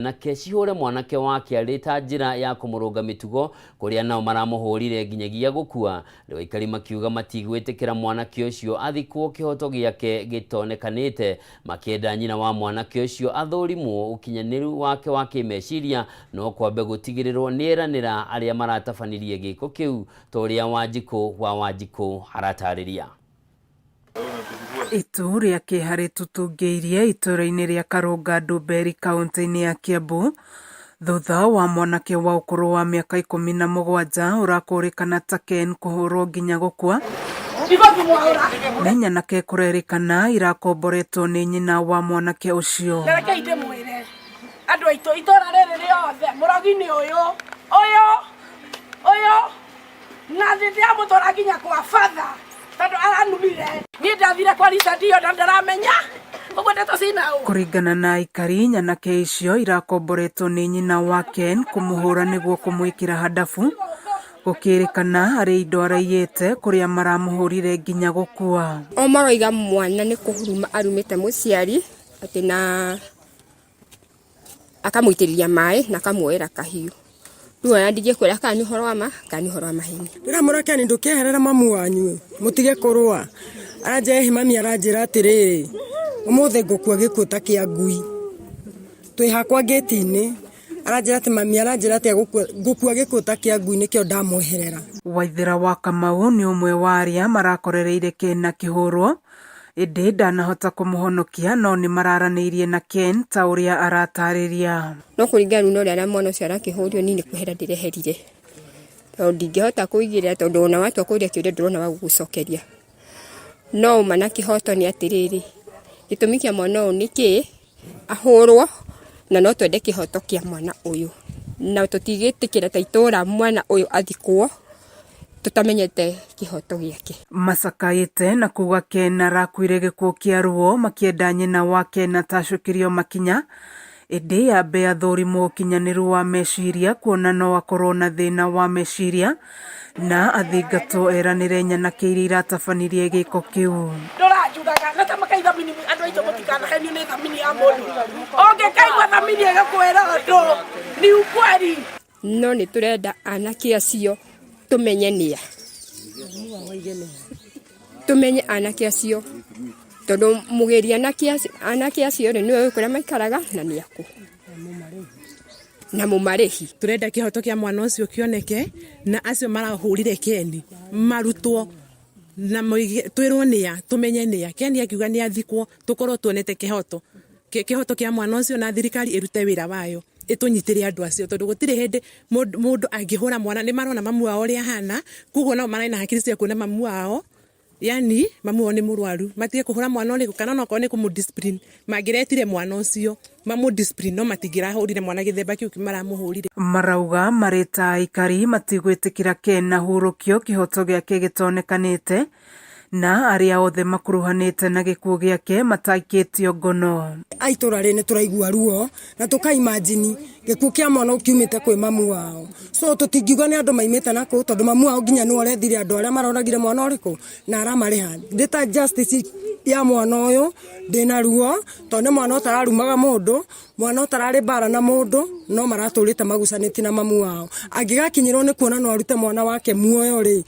Nake cihũre mwanake wake arĩ ta njĩra ya kũmũrũnga mĩtugo kũrĩa nao maramũhũrire nginyagia gũkua. Rĩu aikari makiuga matigwĩtĩkĩra mwanake ũcio athikwo kĩhoto gĩake gĩtonekanĩte, makĩenda nyina wa mwanake ũcio athũrimwo ũkinyanĩru wake wa kĩmeciria no kwambe gũtigĩrĩrwo nĩeranĩra arĩa maratabanirie gĩko kĩu ta ũrĩa Wanjikũ wa Wanjikũ aratarĩria. Itu rĩa kĩeha rĩtutungĩirie itũũra-inĩ rĩa Karũnga Ndumberi kaũntĩ-inĩ ya Kiambu thutha wa mwanake wa ũkũrũ wa mĩaka 17 ũrakũrĩkana ta Ken kũhũrwo nginya gũkua nĩ nyanake kũrerĩkana irakomboretwo nĩ nyina wa mwanake ũcio. Na rekei ndĩmwĩre andũ aitũ itũra rĩrĩ rĩothe mũrogi nĩ ũyũ ũyũ ũyũ na ndĩramũtwara nginya kwa batha tondũ aranumire niĩ ndathire kwa Richard iyo na ndaramenya ũguo ndeto cina ũ. Kũringana na aikari, nyanake icio irakomboretwo nĩ nyina wa Ken kũmũhũra nĩguo kũmwĩkĩra handabu, gũkĩrĩkana harĩ indo araiyĩte kũrĩa maramũhũrire nginya gũkua. O maroiga mwana nĩ kũhuruma arumĩte mũciari atĩ na akamũitĩrĩria maĩ na akamuoera kahiũ. Rĩu ona ndingĩkwĩra kana nĩ ũhoro wa ma kana nĩ ũhoro wa maheni. Ndĩramwĩra Ken ndũkĩeherere mamu wanyu mũtige kũrũa. Aranjĩra ĩhĩ mami aranjĩra atĩrĩrĩ ũmũthĩ ngũkua gĩkuũ ta kĩa ngui. Twĩ hakwa ngĩti-inĩ aranjĩra atĩ mami aranjĩra atĩ ngũkua gĩkuũ ta kĩa ngui nĩkĩo ndamweherera. Waithera wa Kamau nĩ ũmwe wa arĩa marakorereire Ken akĩhũrwo ĩndĩ ndanahota kũmũhonokia no nĩ mararanĩirie na Ken ta ũrĩa aratarĩria. No kũringana rĩu na ũrĩa mwana ũcio arakĩhũrio niĩ nĩ kwehera ndĩreherire. Tondũ ndingĩhota kũigĩrĩra tondũ ona watua kũria kĩũria ndũrona wa gũgũcokeria. No ũma na kĩhoto nĩ atĩrĩrĩ, gĩtũmi kĩa mwana ũyũ nĩ kĩĩ, ahũrwo na no twende kĩhoto kĩa mwana ũyũ. Na tũtigĩtĩkĩra ta itũra mwana ũyũ athikwo tũtamenyete kĩhoto gĩake. Macakaĩte na kuga Ken arakuire gĩkuũ kĩa ruo makĩenda nyina wa Ken atacũkĩrio makinya ĩndĩ ambe athũrimwo ũkinyanĩru wa meciria kuona no akorwo na thĩna wa meciria na athingatwo eranĩre nyanake iria iratabanirie gĩko kĩu. Ndũranjugaga na ta makai thamini andũ aitũ mũtikanahenio nĩ thamini ya mũndũ. Ũngĩkaigua thamini ĩgĩkwĩra ũndũ ni ukweli. No nĩ tũrenda anake acio tũmenye nĩa, tũmenye anake acio tondũ mũgĩri anake acio rĩ nĩwe ũĩ kũrĩa maikaraga na nĩ akũ na mũmarĩhi. Tũrenda kĩhoto kĩa mwana ũcio kĩoneke na acio marahũrire Ken marutwo na twĩrwo nĩa tũmenye nĩa. Ken akiuga nĩ athikwo tũkorwo tuonete kĩhoto kĩhoto kĩa mwana ũcio na thirikari ĩrute wĩra wayo ĩtũnyitĩre andũ acio tondũ gũtirĩ hĩndĩ mũndũ angĩhũra mwana nĩ marona mamu wao ũrĩa ahana koguo nao marĩ na hakiri cia kuona mamu wao yani mamu wao nĩ mũrwaru matige kũhũra mwana ũrĩkũ kana onokorwo nĩ kũmũ discipline mangĩretire mwana ũcio mamũ discipline no matingĩrahũrire mwana gĩthemba kĩu maramũhũrire. Marauga marĩ ta aikari matigwĩtĩkĩra Ken ahurũkio kĩhoto gĩake gĩtonekanĩte na arĩa othe makuruhanĩte na gĩkuũ gĩake mataikĩtio ngono. A itũra rĩrĩ nĩ tũraigua ruo na tũka imagine gĩkuũ kĩa mwana kiumĩte kwĩ mamu wao. So tũtingiuga nĩ andũ maimĩte na kũu tondũ mamu wao nginya nĩwe ũrethire andũ arĩa maroragire mwana ũrĩkũ na aramarĩha. Ndĩ ta justice ya mwana ũyũ ndĩna ruo tondũ nĩ mwana ũtararumaga mũndũ, mwana ũtararĩ mbara na mũndũ no maratũrĩte magucanĩtie na mamu wao. Angĩgakinyĩrwo nĩ kuona no arute mwana wake muoyo rĩ,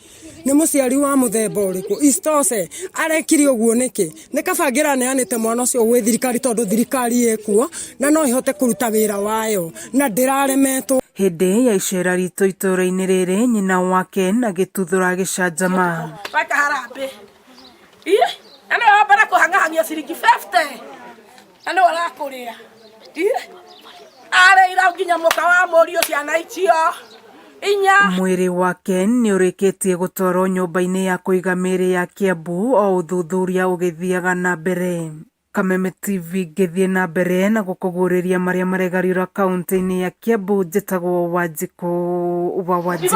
nĩ mũciari wa mũthemba ũrĩkũ? Isitoshe arekire ũguo nĩkĩ? Nĩ kaba angĩraneanĩte mwana ũcio gwĩ thirikari tondũ thirikari ĩkuo na no ĩhote kũruta wĩra wayo na ndĩraremetwo. Hĩndĩ ya icera ritũ itũũra-inĩ rĩrĩ, nyina wa Ken agĩtuthũra gĩcanjama. Weka harambĩ. Ih, na nĩwe wa mbere kũhang'ahang'ia ciringi 50. Na nĩwe ũrakũrĩa. Ih, arĩira nginya mũka wa mũriũ ciana icio inya. Mwĩrĩ wa Ken nĩ ũrĩkĩtie gũtwarwo nyũmba-inĩ ya kũiga mĩĩrĩ ya Kiambu o ũthuthuria ũgĩthiaga na mbere. Kameme TV ngĩthiĩ na mbere na gũkũguũrĩria marĩa maregariũra kaũntĩ-inĩ ya Kiambu njĩtagwo Wanjikũ wa Wanjikũ.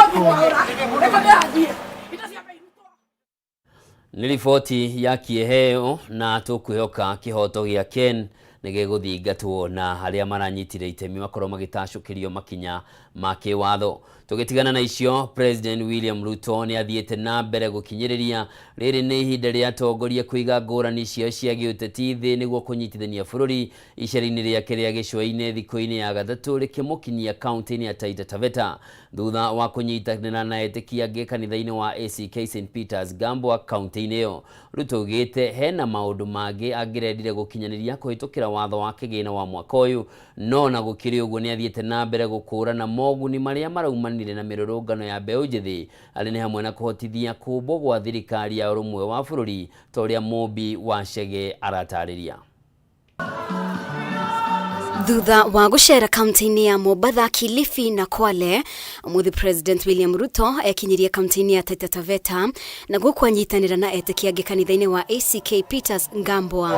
Nĩ riboti ya kĩeha ĩyo na tũkwĩhoka kĩhoto gĩa Ken. Nĩ gĩgũthingatwo na arĩa maranyitire itemi makorwo magĩtacũkĩrio makinya ma kĩwatho. Tũgĩtigana na icio, President William Ruto nĩ athiĩte na mbere gũkinyĩrĩria rĩrĩ nĩ ihinda rĩa atongoria kũiga ngũrani ciao cia gĩũteti thĩ nĩguo kũnyitithania bũrũri. Icera-inĩ rĩake rĩa gĩcũa-inĩ thikũ-inĩ ya gatatũ rĩkĩmũkinyia kaunti-inĩ ya Taita Taveta thutha wa kũnyitanĩra na etĩkia angĩ kanitha-inĩ wa ACK St Peters Gambwa kaunti-inĩ ĩyo. Ruto augĩte hena maũndũ mangĩ angĩrendire gũkinyanĩria kũhĩtũkĩra watho wa kĩgĩna wa mwaka ũyũ, no na gũkĩrĩ ũguo nĩ athiĩte na mbere gũkũrana moguni marĩa maraumanire na mĩrũrũngano ya mbeũ njĩthĩ, arĩ nĩ hamwe na kũhotithia kũmbwo gwa thirikari ya ũrũmwe wa bũrũri, ta ũrĩa Mũmbi wa Chege aratarĩria. Thutha wa gũcera kaunti-inĩ ya Mombatha, Kilifi na Kwale, ũmũthĩ President William Ruto ekinyirie kaunti-inĩ ya Taita Taveta na gũkũ anyitanĩra na etĩkia angĩ kanitha-inĩ wa ACK Peters Ngambwa.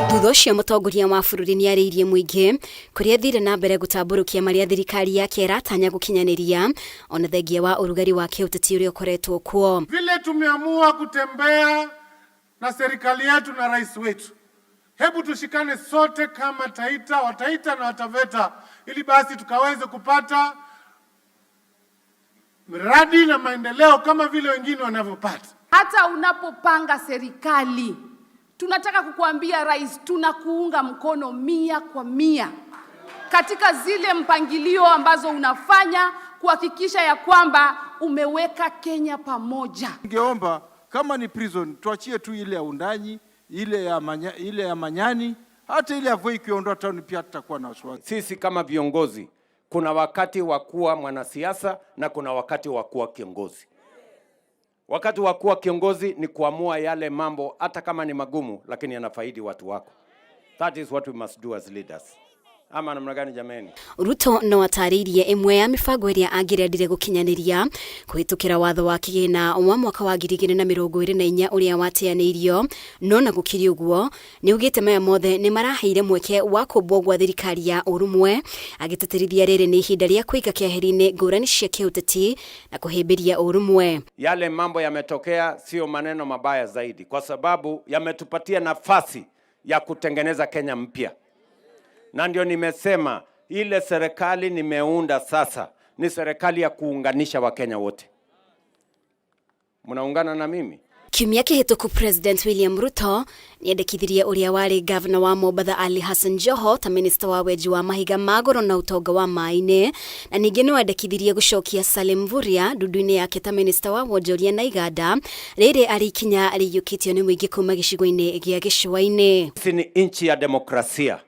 Thutha ũcio mũtongoria wa bũrũri nĩ arĩirie mũingĩ kũrĩa athire na mbere gũtambũrũkia marĩa thirikari yake ĩratanya gũkinyanĩria, ona thengia wa ũrugarĩ wa kĩũteti ũrĩa ũkoretwo kuo. Vile tumeamua kutembea na serikali yetu na rais wetu, hebu tushikane sote kama Taita, Wataita na Wataveta, ili basi tukaweze kupata miradi na maendeleo kama vile wengine wanavyopata. Hata unapopanga serikali, tunataka kukuambia rais, tunakuunga mkono 100% katika zile mpangilio ambazo unafanya kuhakikisha ya kwamba umeweka Kenya pamoja. Ningeomba kama ni prison tuachie tu ile ya Wundanyi, ile ya Manyani, hata ile ya Voi ikiondoa town pia tutakuwa na wasiwasi. Sisi kama viongozi, kuna wakati wa kuwa mwanasiasa na kuna wakati wa kuwa kiongozi. Wakati wa kuwa kiongozi ni kuamua yale mambo hata kama ni magumu, lakini yanafaidi watu wako. That is what we must do as leaders. Ama namna gani, jameni? Ruto no atarĩirie ĩmwe ya mĩbango ĩrĩa angĩrendire gũkinyanĩria kũhĩtũkĩra watho wa kĩgĩna wa mwaka wa 2024 ũrĩa wateanĩirio, no na gũkĩrĩ ũguo nĩ augĩte maya mothe nĩ maraheire mweke wa kũmbwo gwa thirikari ya ũrũmwe, agĩtĩtĩrithia rĩrĩ nĩ ihinda rĩa kũiga keheri-inĩ ngũrani cia kĩũteti na kũhĩmbĩria ũrũmwe. Yale mambo yametokea sio maneno mabaya zaidi, kwa sababu yametupatia nafasi ya kutengeneza Kenya mpya, na ndio nimesema ile serikali nimeunda sasa ni serikali ya kuunganisha Wakenya wote. Mnaungana na mimi? Kiumia kĩhĩtũku President William Ruto nĩendekithirie ũrĩa warĩ gavana wa Mombatha Ali Hassan Joho ta minista wa wenji wa mahiga ma goro na ũtonga wa maĩ-inĩ, na ningĩ no endekithirie gũcokia Salim Mvurya ndundu-inĩ yake ta minista wa wonjoria na iganda, rĩrĩ arĩ ikinya rĩiyũkĩtio nĩ mũingĩ kuma gĩcigo-inĩ gĩa gĩcũa-inĩ. Sisi ni nchi ya demokrasia,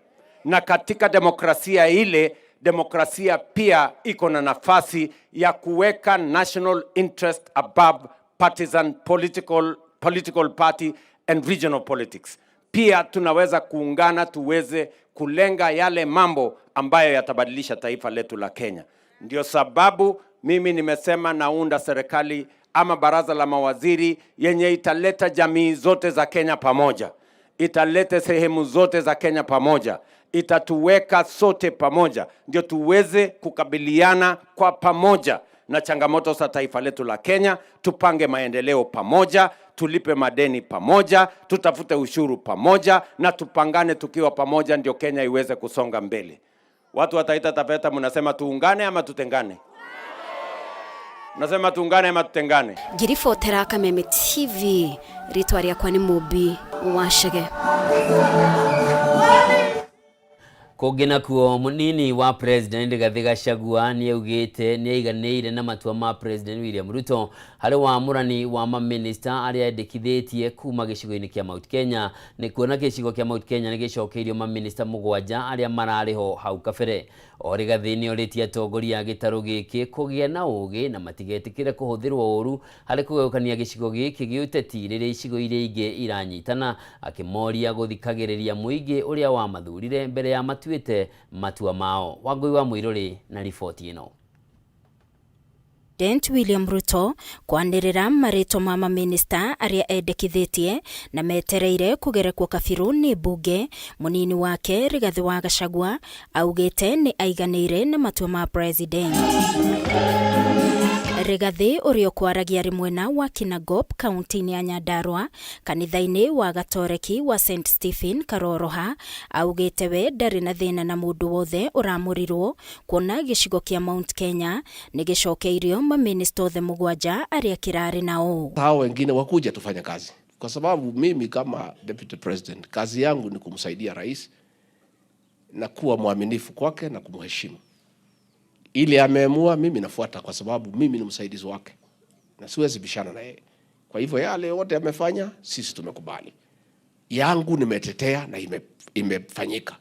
na katika demokrasia ile, demokrasia pia iko na nafasi ya kuweka national interest above partisan political party and regional politics. Pia tunaweza kuungana tuweze kulenga yale mambo ambayo yatabadilisha taifa letu la Kenya. Ndio sababu mimi nimesema naunda serikali ama baraza la mawaziri yenye italeta jamii zote za Kenya pamoja, italete sehemu zote za Kenya pamoja, itatuweka sote pamoja, ndio tuweze kukabiliana kwa pamoja na changamoto za taifa letu la Kenya. Tupange maendeleo pamoja, tulipe madeni pamoja, tutafute ushuru pamoja, na tupangane tukiwa pamoja, ndio Kenya iweze kusonga mbele. Watu wa Taita Taveta, mnasema tuungane ama tutengane? Nasema tuungane ama tutengane? Ngĩribotera Kameme TV, rĩtwa rĩakwa nĩ Mũmbi wa Chege. Kũngĩ nakuo, mũnini wa President Rigathĩ Gachagua nĩ augĩte nĩ aiganĩire na matua ma President William Ruto harĩ wamũrani wa mamĩnĩsta arĩa endekithĩtie kuma gĩcigo-inĩ kĩa Mount Kenya. Nĩ kuona gĩcigo kĩa Mount Kenya nĩ gĩcokeirio mamĩnĩsta 7 arĩa mararĩ ho hau kabere. O Rigathĩ nĩ orĩtie atongoria a gĩtarũ gĩkĩ kũgĩa na ũgĩ na matigetĩkĩre kũhũthĩrwo ũru harĩ kũgayũkania gĩcigo gĩkĩ gĩũteti rĩrĩa icigo iria ingĩ iranyitana, akĩmoria gũthikagĩrĩria mũingĩ ũrĩa wamathurire mbere ya matuĩte matua mao. Wangũi wa Mũirũrĩ na riboti ĩno. President William Ruto kwanĩrĩra marĩtwa ma mamĩnĩsta arĩa endekithĩtie na metereire kũgerekwo kabirũ nĩ mbunge, mũnini wake Rigathĩ wa Gachagua augĩte nĩ aiganĩire na matua ma president. Rigathi ũrĩa ũkwaragia arĩ mwena wa Kinangop kaunti-inĩ ya Nyandarua kanitha-inĩ wa Gatoreki wa St Stephen Karoroha augĩte we ndarĩ na thĩna na mũndũ wothe ũramũrirwo kuona gĩcigo kĩa Mount Kenya nĩ gĩcokeirio mamĩnĩsta othe mũgwanja arĩa kĩrarĩ nao. Hao wengine wakuja tufanye kazi, kwa sababu mimi kama deputy president kazi yangu ni kumsaidia rais na kuwa mwaminifu kwake na kumheshimu. Ile ameamua, mimi nafuata, kwa sababu mimi ni msaidizi wake na siwezi bishana na yeye. Kwa hivyo yale yote amefanya, sisi tumekubali. Yangu nimetetea na imefanyika.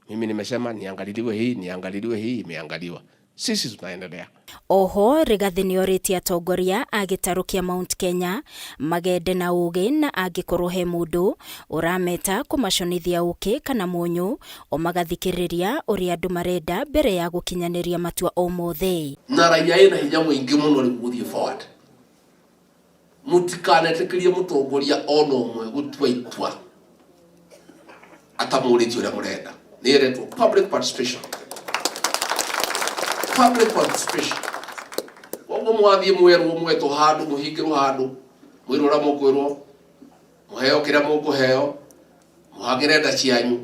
Mimi nimesema niangaliliwe hii, niangaliliwe hii, imeangaliwa. Sisi tunaendelea. Oho Rigathi nĩorĩtie atongoria a gĩtarũ kĩa Mount Kenya magende na ũgĩ na angĩkorwo he mũndũ ũrameta kũmaconithia ũkĩ kana mũnyũ o magathikĩrĩria ũrĩa andũ marenda mbere ya gũkinyanĩria matua o mothe. Na raia ĩna hinya mũingĩ mũno rĩu gũthiĩ forward. Mũtikanetĩkĩrie mũtongoria ona ũmwe gũtua itua atamũrĩtie ũrĩa mũrenda. Nĩ ĩretwo public participation. Public participation. Koguo mwathiĩ mwerwo mwetwo handũ, mũhingĩrwo handũ, mwĩrwo ũrĩa mũkwĩrwo, mũheo kĩrĩa mũkũheo, mũhangĩre nda cianyu,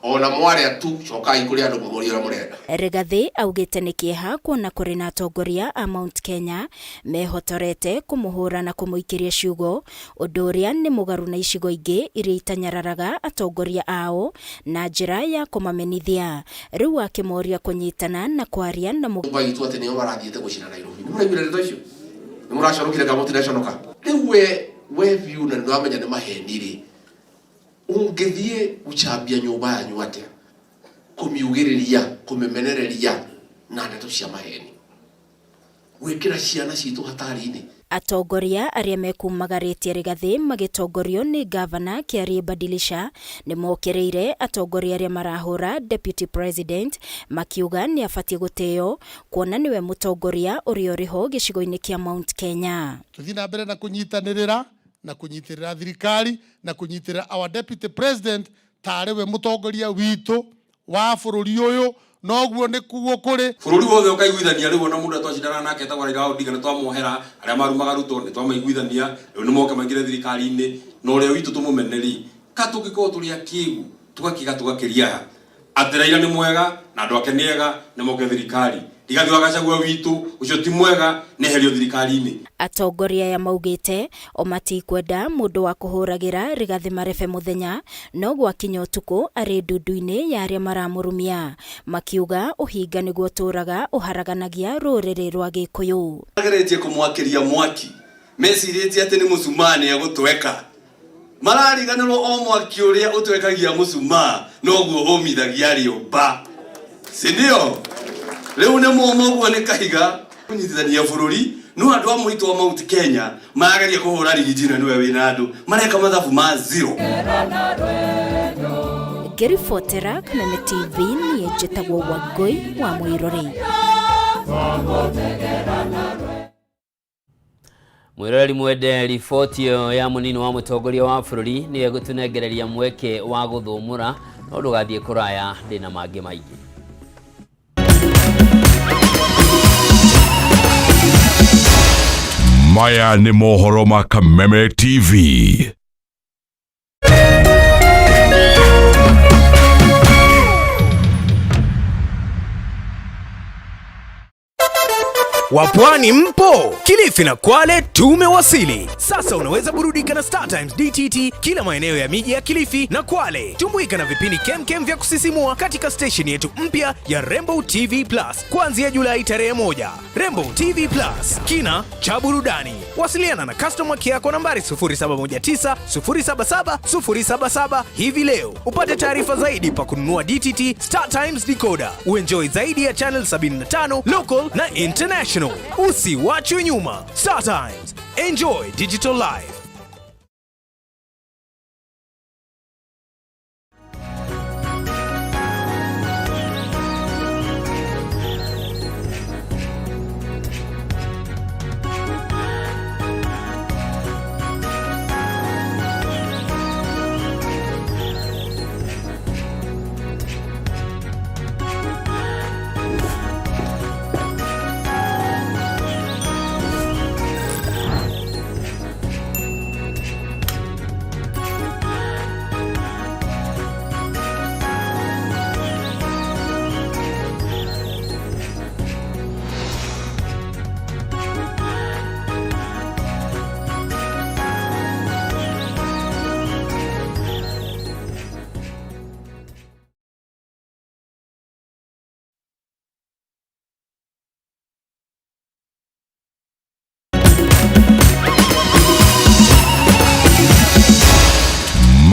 ona mwarĩa tu cokai kũrĩ andũ mũmorie ũrĩa mũrenda. Rigathi augĩte nĩ kĩeha kuona kũrĩ na atongoria a Mount Kenya mehotorete kũmũhũra na kũmũikĩria ciugo, ũndũ ũrĩa nĩ mũgarũ na icigo ingĩ iria itanyararaga atongoria ao na njĩra ya kũmamenithia. Rĩu akĩmoria kũnyitana na kwaria na Nyũmba itũ atĩ nĩo marathiĩte gũcina Nairobi. Nĩ mũraiguire ndeto icio? Nĩ mũraconokire kana mũtiraconoka? Rĩu we biũ na nĩũramenya nĩ maheni rĩ, ũngĩthiĩ gũcambia nyũmba yanyu atĩa? Kũmiugĩrĩria, kũmĩmenereria na ndeto cia maheni, gwĩkĩra ciana citũ hatari-inĩ. Atongoria arĩa mekumagarĩtie Rigathi magĩtongorio nĩ gavana Kĩarie Badilisha nĩ mokĩrĩire atongoria arĩa marahũra deputy president makiuga nĩ abatiĩ gũtĩo kuona nĩwe mũtongoria ũrĩa ũrĩho gĩcigo-inĩ kĩa Mount Kenya. Tũthiĩ na mbere na kũnyitanĩrĩra na kũnyitĩrĩra thirikari na kũnyitĩrĩra our deputy president tarĩ we mũtongoria witũ wa bũrũri ũyũ, noguo nĩkuo kũrĩ. Bũrũri wothe ũkaiguithania rĩu ona mũndũ twacindanaga nake etagwo Raila Odinga nĩ twamuohera, arĩa marumaga Ruto nĩ twamaiguithania, rĩu nĩ moke maingĩre thirikari-inĩ, na ũrĩa witũ tũmũmene-rĩ, ka tũngĩkorwo tũrĩ akĩgu tũgakĩga tũgakĩria atĩ Raila nĩ mwega na andũ ake nĩ ega nĩ moke thirikari. Rigathi wa Gachagua witũ ũcio ti mwega nĩeherio thirikari-inĩ. Atongoria aya maugĩte o matikwenda mũndũ wa kũhũragĩra Rigathi marebe mũthenya no gwakinya ũtukũ arĩ ndundu-inĩ ya arĩa maramũrumia, makiuga ũhinga nĩguo ũtũraga ũharaganagia rũrĩrĩ rwa Gĩkũyũ. Mageretie kũmwakĩria mwaki mecirĩtie atĩ nĩ mũcumaa nĩ egũtweka, marariganĩrwo o mwaki ũrĩa ũtwekagia mũcumaa noguo ũmithagia rĩũmba, si ndio? Rĩu nĩ mũma ũguo nĩ kahiga kũnyitithania bũrũri. No andũ a mũitũ wa Mount Kenya marageria kũhũra rigiji na nĩwe wĩna andũ mareka mathabu ma zero. Ngĩribotera Kameme TV niĩ njĩtagwo Wangũi wa Mwĩrori. Mwĩroreri mwende, riboti ĩyo ya mũnini wa mũtongoria wa bũrũri nĩyo ĩgũtũnengereria mweke wa gũthũmũra, no ndũgathiĩ kũraya, ndĩna mangĩ maingĩ. Maya nĩ mohoro ma Kameme TV. Wapwani mpo? Kilifi na Kwale tumewasili. Sasa unaweza burudika na Star Times DTT kila maeneo ya miji ya Kilifi na Kwale. Tumbuika na vipindi kemkem vya kusisimua katika station yetu mpya ya Rainbow TV Plus kuanzia Julai tarehe 1. Rainbow TV Plus, kina cha burudani. Wasiliana na customer care kwa nambari 0719 077 077 hivi leo. Upate taarifa zaidi pa kununua DTT Star Times decoder. Uenjoy zaidi ya channel 75 local na international. Usiwachwe nyuma. Star Times. Enjoy digital life.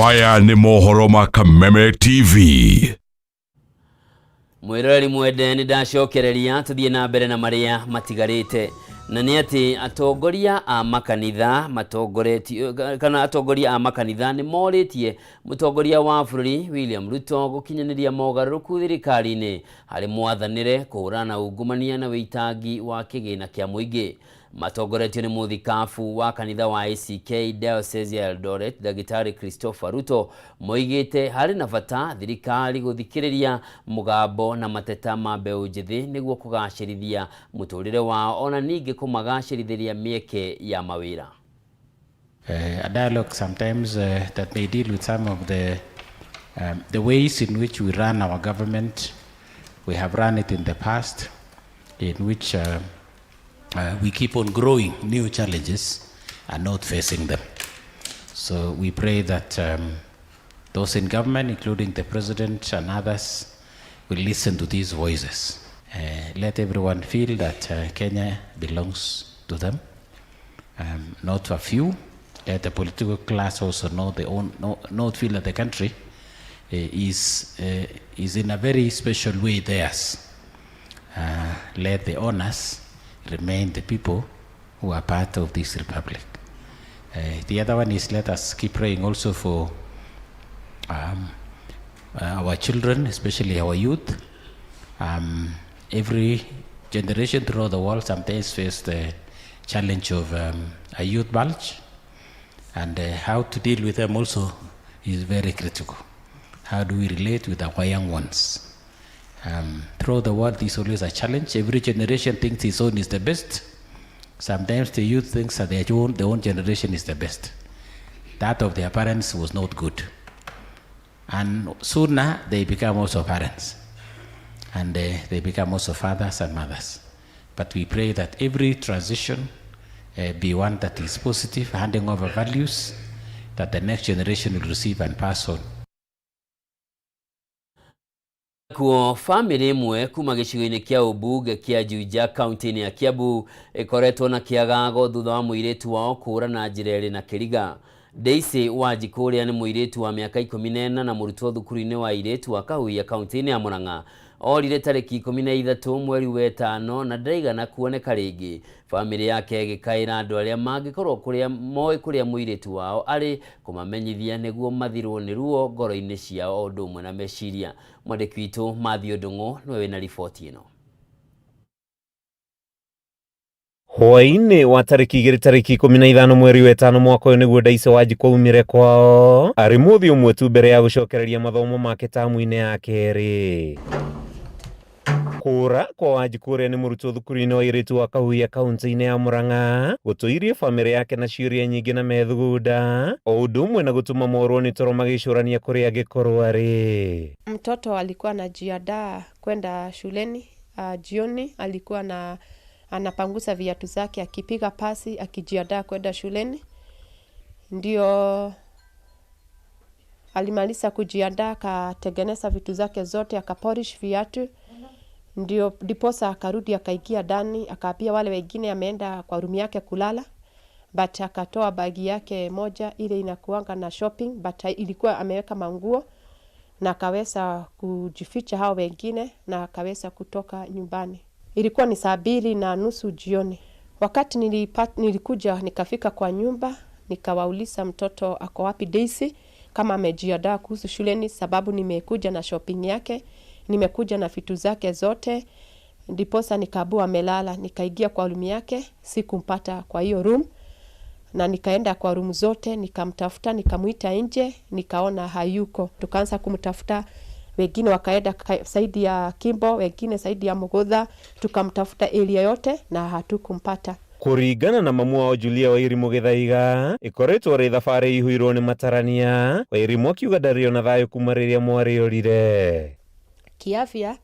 Maya nĩ mohoro ma Kameme TV. Mwĩroreri mwende, nĩ ndacokereria tũthiĩ na mbere na marĩa matigarĩte, na nĩ atĩ atongoria a makanitha matongoretio kana atongoria a makanitha nĩ morĩtie mũtongoria wa bũrũri William Ruto gũkinyanĩria mogarũrũku thirikari-inĩ harĩ mwathanĩre, kũhũrana na ungumania na wĩitangi wa kĩgĩna kĩa mũingĩ. Matongoretio nĩ mũthikabu wa kanitha wa ACK Diocese ya Eldoret, Ndagĩtarĩ Christopher Ruto, moigĩte harĩ na bata thirikari gũthikĩrĩria mũgambo na mateta ma mbeũ njĩthĩ nĩguo kũgacĩrithia mũtũrĩre wao, ona ningĩ kũmagacĩrithĩria mĩeke ya mawĩra. A dialogue sometimes that may deal with some of the ways in which we run our government. We have run it in the past, in which we keep on growing new challenges and not facing them. So we pray that those in government, including the president and others, will listen to these voices. Let everyone feel that Kenya belongs to them, not to a few. Let the political class also know their own, no, not feel that the country is in a very special way theirs. Let the owners remain the people who are part of this republic. The other one is, let us keep praying also for our children, especially our youth. Every generation throughout the world sometimes face the challenge of a youth bulge, and how to deal with them also is very critical. How do we relate with our young ones? Throughout the world is always a challenge. Every generation thinks his own is the best. Sometimes the youth thinks that their own generation is the best. That of their parents was not good. And sooner they become also parents. And they become also fathers and mothers. But we pray that every transition be one that is positive, handing over values that the next generation will receive and pass on. Kuo famĩlĩ ĩmwe kuma gĩcigo-inĩ kĩa ũmbunge kĩa Juja, kaunti-inĩ ya Kiambu, ĩkoretwo na kĩagago thutha wa mũirĩtu wao kũũra na njĩra ĩrĩ na kĩriga. Daisy Wanjikũ, ũrĩa nĩ mũirĩtu wa mĩaka 14 na mũrutwo thukuru-inĩ wa airĩtu wa Kahuhia, kaunti-inĩ ya Murang'a, orire tarĩki 13 mweri wa ĩtano na ndaigana kuoneka rĩngĩ. Famĩlĩ yake ĩgĩkaĩra andũ arĩa mangĩkorwo kũrĩa moĩ kũrĩa mũirĩtu wao arĩ kũmamenyithia nĩguo mathirwo nĩ ruo ngoro-inĩ ciao o ũndũ ũmwe na meciria. Mwandĩki witũ Matthew Ndung'u nĩwe wĩna riboti ĩno. Hwaĩ-inĩ wa tarĩki 2 tarĩki 15 mweri wa ĩtano mwaka ũyũ nĩguo Daisy Wanjikũ aumire kwao arĩ mũthĩ ũmwe tu mbere ya gũcokereria mathomo make tamu-inĩ ya kerĩ. Kũũra kwa Wanjikũ, ũrĩa nĩ mũrutwo thukuru-inĩ wa airĩtu wa Kahuhia, kaunti-inĩ ya Murang'a, gũtũirie bamĩrĩ yake na ciũria nyingĩ na methugunda, o ũndũ ũmwe na gũtũma morwo nĩ toro magĩcũrania kũrĩa angĩkorwo arĩ. Mtoto alikuwa anajiandaa kwenda shuleni jioni, alikuwa na anapangusa viatu zake akipiga pasi akijiandaa kwenda shuleni. Ndio alimaliza kujiandaa, akatengeneza vitu zake zote, akapolish viatu, ndio ndiposa akarudi akaingia ndani, akaambia wale wengine ameenda kwa room yake kulala, but akatoa bagi yake moja ile inakuanga na shopping, but ilikuwa ameweka manguo, na akaweza kujificha hao wengine na akaweza kutoka nyumbani. Ilikuwa ni saa 2:30 jioni. Wakati nilikuja nikafika kwa nyumba, nikawauliza mtoto ako wapi Daisy, kama amejiandaa kuhusu shuleni, sababu nimekuja na shopping yake, nimekuja na vitu zake zote. Ndiposa nikaambiwa amelala. Nikaingia kwa room yake, sikumpata kwa hiyo room, na nikaenda kwa room zote nikamtafuta, nikamuita nje, nikaona hayuko. Tukaanza kumtafuta, wengine wakaenda side ya Kimbo, wengine side ya Mugutha, tukamtafuta area yote na hatukumpata. Kũringana na mamu wao Julia Wairimu Gĩthaiga, ĩkoretwo rĩ thabarĩ ĩihũirwo nĩ matarania. Wairimu akiuga ndarĩ ona thayũ kuma rĩrĩa mwarĩ orire. Kiafya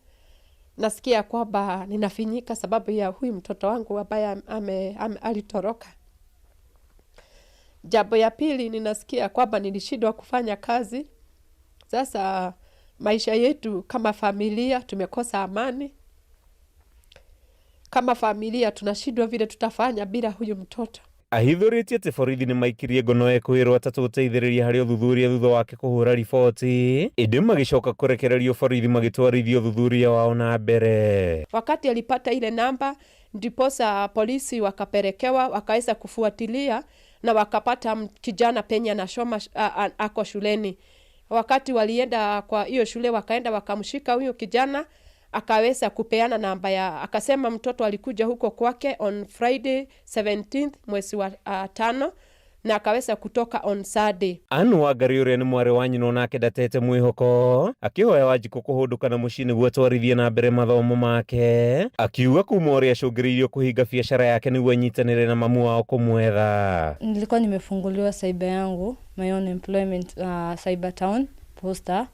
nasikia kwamba ninafinyika sababu ya huyu mtoto wangu ambaye alitoroka. Jambo ya pili, ninasikia kwamba nilishindwa kufanya kazi. Sasa maisha yetu kama familia tumekosa amani. Kama familia tunashindwa vile tutafanya bila huyu mtoto. Ahithũrĩtie atĩ borithi nĩmaikirie ngono ekũĩrwo atatũ gũteithĩrĩria harĩ ũthuthuria thutha wake kũhũra riboti, ĩndĩ magĩcoka kũrekererio borithi magĩtwarithia ũthuthuria wao na mbere. Wakati alipata ile namba ndiposa polisi wakapelekewa wakaweza kufuatilia na wakapata kijana penye anasoma ako shuleni. Wakati walienda kwa hiyo shule wakaenda wakamshika huyo kijana, akaweza kupeana namba ya, akasema mtoto alikuja huko kwake on Friday 17th mwezi wa 5 na akaweza kutoka on Saturday. Anne Wangari ũrĩa nĩ mwarĩ wa nyina onake ndatete mwĩhoko akĩhoya Wanjikũ kũhũndũka na mũciĩ nĩguo atwarithie na mbere mathomo make, akiuga kuma ũrĩa acũngĩrĩirio kũhinga biacara yake nĩguo anyitanĩre na mamu wao kũmwetha. Nilikuwa nimefunguliwa cyber yangu, my own employment, cyber town poster,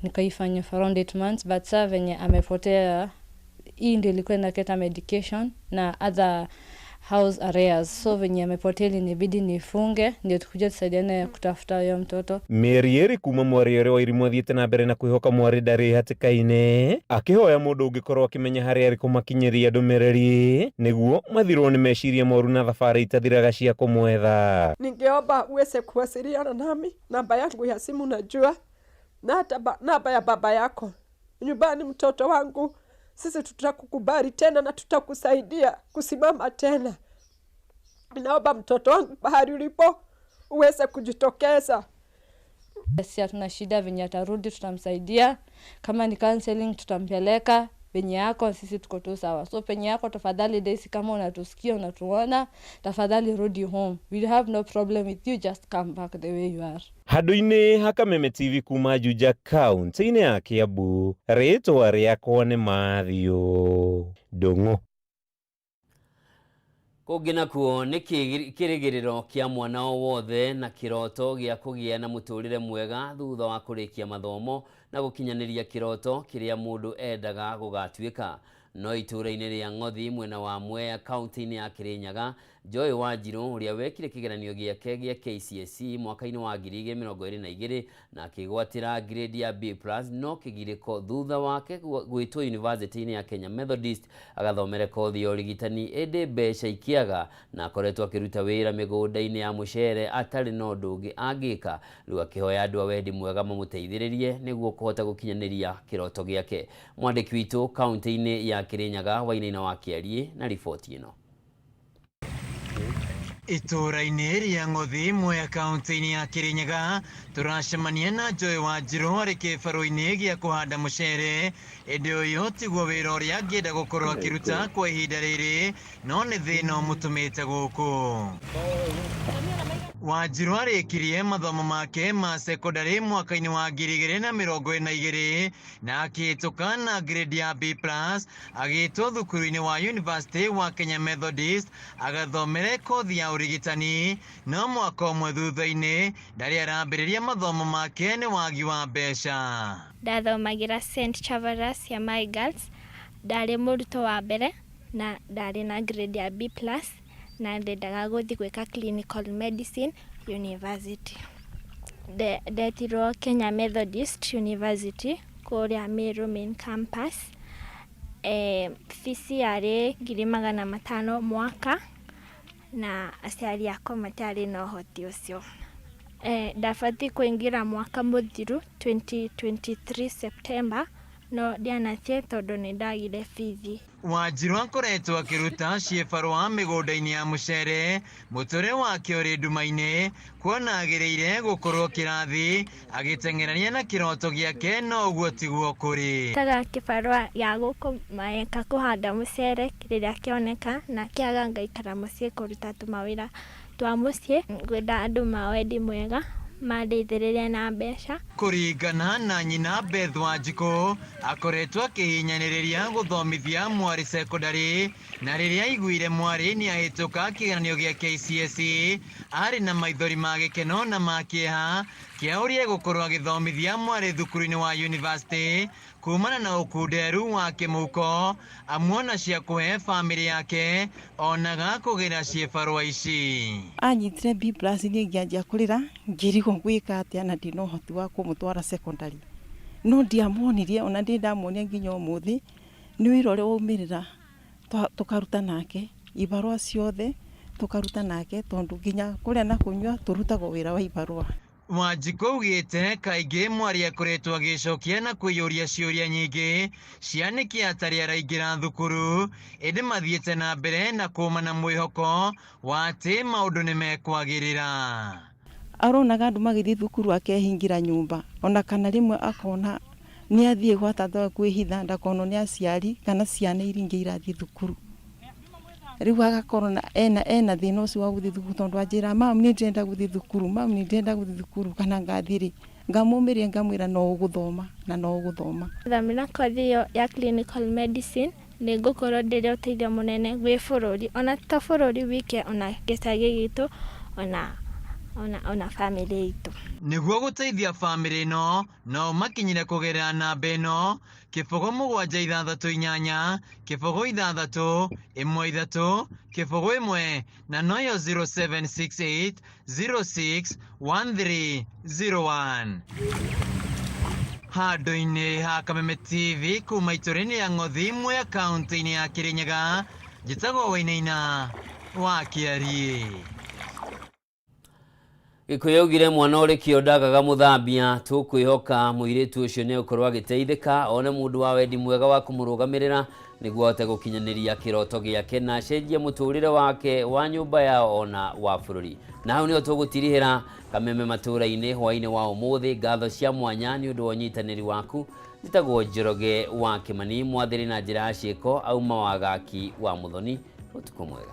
nikaifanya for around 8 months, but saa venye amepotea, hii ndio ilikuwa inaketa medication na other house arrears, so venye amepotea ilinibidi nifunge ndio tukuje tusaidiane kutafuta huyo mtoto. Mĩeri ĩrĩ kuma mwarĩ ũrĩa wa irimũ athiĩte na mbere na kwĩhoka mwarĩ ndarĩ hatĩka-inĩ, akĩhoya mũndũ ũngĩkorwo akĩmenya harĩa arĩ kũmakinyĩria ndũmĩrĩri nĩguo mathirwo nĩ meciria moru na thabarĩ itathiraga cia kũmwetha. Ningeomba uweze kuwasiliana nami, namba yangu ya simu najua, na hata namba ya baba yako nyumbani. Mtoto wangu, sisi tutakukubali tena na tutakusaidia kusimama tena. Naomba mtoto wangu, pahali ulipo uweze kujitokeza. Sisi hatuna shida, venye atarudi tutamsaidia, kama ni counseling tutampeleka, venye yako sisi tuko tu sawa. So penye yako tafadhali Daisy, kama unatusikia unatuona, tafadhali rudi home. We have no problem with you, just come back the way you are. Handũ-inĩ ha Kameme TV kuma Juja kaunti-inĩ ya Kiambu, rĩtwa rĩakwa nĩ Mathiũ Ndung'u. Kũngĩ nakuo nĩ kĩrĩgĩrĩro kĩa mwana o wothe na kĩroto gĩa kũgĩa na mũtũrĩre mwega thutha wa kũrĩkia mathomo na gũkinyanĩria kĩroto kĩrĩa mũndũ endaga gũgatuĩka. No itũũra-inĩ rĩa Ng'othi mwena wa Mwea kaunti-inĩ ya Kĩrĩnyaga, Joy Wanjirũ ũrĩa wekire kĩgeranio gĩake gĩa KCSE mwaka-inĩ wa 2022 na akĩgwatĩra grade ya B+ no kĩgirĩko thutha wake gwĩtwo University-inĩ ya Kenya Methodist agathomere kothi ya ũrigitani, ĩndĩ mbeca ikĩaga na akoretwo akĩruta wĩra mĩgũnda-inĩ ya mũcere atarĩ na ũndũ ũngĩ angĩka. Rĩu akĩhoya andũ a wendi mwega mamũteithĩrĩrie nĩguo kũhota gũkinyanĩria kĩroto gĩake. Mwandĩki witũ kaunti-inĩ ya Kĩrĩnyaga Wainaina wa Kĩariĩ na riboti ĩno. Itũũra-inĩ rĩa Ng'othi Mwea kaunti-inĩ ya Kĩrĩnyaga tũracemania na Joy Wanjirũ arĩ kĩbarũ-inĩ gĩa kũhanda mũcere, ĩndĩ ũyũ tiguo wĩra ũrĩa angĩenda gũkorwo akĩruta kwa ihinda rĩrĩ, no nĩ thĩna ũmũtũmĩte gũkũ. Wanjirũ arĩkirie mathomo make ma sekondari mwaka-inĩ wa 2022 na akĩhĩtũka na grade ya B+, agĩtwo thukuru-inĩ wa University wa Kenya Methodist agathomere kothi ya ũrigitani, no mwaka ũmwe thutha-inĩ ndarĩ arambĩrĩria mathomo make nĩ wagi wa mbeca. Ndathomagĩra St Chavaras ya My Girls, ndarĩ mũrutwo wa mbere na ndarĩ na grade ya B+, na ndendaga gũthiĩ gwĩka clinical medicine university. Ndetirwo Kenya Methodist University kũrĩa Meru main campus. Fees yarĩ 500,000 mwaka na aciari akwa matiarĩ na ũhoti ũcio. Ndabatiĩ kũingĩra mwaka mũthiru 2023 September, no ndianathiĩ tondũ nĩ ndagire bithi. Wanjirũ akoretwo akĩruta ciĩbarũa mĩgũnda-inĩ ya mũcere, mũtũrĩre wake ũrĩ nduma-inĩ, kuona agĩrĩire gũkorwo kĩrathi agĩteng'erania na kĩroto gĩake, no ũguo tiguo kũrĩ. Taga kĩbarũa gĩa gũkũ maeka kũhanda mũcere rĩrĩa kĩoneka, na kĩaga ngaikara mũciĩ kũruta tũmawĩra twa mũciĩ. Ngwenda andũ ma wendi mwega mandeithĩrĩrie na mbeca. Kũringana na nyina Beth Wanjikũ, akoretwo akĩhinyanĩrĩria gũthomithia mwarĩ sekondari, na rĩrĩa aiguire mwarĩ nĩahĩtũka kĩgeranio gĩa KCSE, arĩ na maithori ma gĩkeno na ma kĩeha kĩa ũrĩa egũkorwo agĩthomithia mwarĩ thukuru-inĩ wa university kumana na ũkunderu wa kĩmũhuko, amuona cia kũhe bamĩrĩ yake onaga kũgĩra ciĩbarũa ici. Anyitire B+ niĩ ngĩanjia kũrĩra, ngĩrigwo ngwĩka atĩa na ndina ũhoti wa kũmũtwara secondary, no ndiamuonirie ona ndĩ ndamuonia nginya ũmũthĩ. Nĩ wĩra ũrĩa waumĩrĩra tũkaruta nake ibarũa ciothe Tũkaruta nake tondũ nginya kũrĩa na kũnyua tũrutagwo wĩra wa ibarũa. Wanjikũ augĩte kaingĩ mwarĩ akoretwo agĩcokia na kwĩyũria ciũria nyingĩ cia nĩkĩ atarĩ araingĩra thukuru, ĩndĩ mathiĩte na mbere na kũma na mwĩhoko wa atĩ maũndũ nĩ mekwagĩrĩra. Aronaga andũ magĩthiĩ thukuru akehingĩra nyũmba, ona kana rĩmwe akona nĩ athiĩ gwa tata kwĩhitha ndakonwo nĩ aciari kana ciana iria ingĩ irathiĩ thukuru. Rĩu agakorwo na ena ena thĩna ũcio wa gũthiĩ thukuru tondũ anjĩraga mam niĩ ndĩrenda gũthiĩ thukuru, mam niĩ ndĩrenda gũthiĩ thukuru kana ngathiĩ rĩ, ngamũmĩrĩria ngamwĩra no ũgũthoma na no ũgũthoma. Thomera kothi ĩyo ya clinical medicine nĩ ngũkorwo ndĩrĩ ũteithio mũnene gwĩ bũrũri, ona to bũrũri wike ona gĩcagi gitũ ona ona ona bamĩrĩ itũ. Nĩguo gũteithia bamĩrĩ ĩno no ũmakinyĩre kũgerera namba ĩno kĩbũgũ mũgwanja ithathatũ inyanya kĩbũgũ ithathatũ ĩmwe ithatũ kĩbũgũ ĩmwe na noyo 0768 06 1301. Handũ-inĩ ha Kameme TV kuma itũra-inĩ ya Ng'othi Mwea kaũntĩ-inĩ ya Kĩrĩnyaga, njĩtagwo Wainaina wa Kĩariĩ. Gĩkũyũ augire mwana ũrĩ kĩo ndagaga mũthambia. Tũkwĩhoka mũirĩtu ũcio nĩ egũkorwo agĩteithĩka one mũndũ wa wendi mwega wa kũmũrũgamĩrĩra nĩguo ahote gũkinyanĩria kĩroto gĩake na acenjie mũtũrĩre wake wa nyũmba yao ona wa bũrũri. Na hau nĩho tũgũtirihĩra Kameme matũũra-inĩ hwaĩ-inĩ wa ũmũthĩ. Ngatho cia mwanya nĩ ũndũ wa ũnyitanĩri waku. Njĩtagwo Njoroge wa Kĩmani, mwathĩrĩ na njĩra ya ciĩko auma Wagaki wa Mũthoni. Ũtukũ mwega.